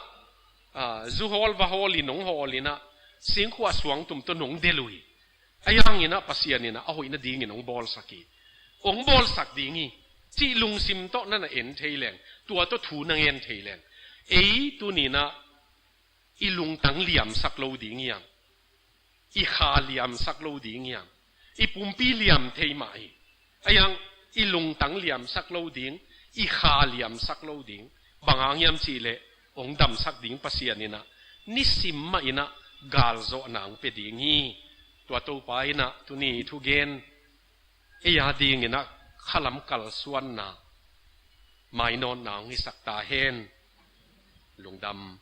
a, zu hawl va hawl in hong hawl in ah, singkhuah suangtum tawh nong delh uh hi. A hiang in ah Pasian in ah a hoih nadingin hong bawlsak hi. Hong bawlsak ding hi cih lungsim tawh na na en thei leng, tua tawh thu na ngen thei leng, ei tuni in ah i lungtang liamsak lo ding hi hang. I kha liamsak lo ding hi hang. I pumpi liam thei mah hi. A hiang i lungtang liamsak lo ding, i kha liamsak lo ding. Bang hang hiam cih leh, hong damsak ding Pasian in ah, nisim mah in ah galzawhna hong pia ding hi. Tua Topa in ah tuni thugen ei a dingin ah khalam kalsuanna, mainawtna hong hisak ta hen. Lungdam.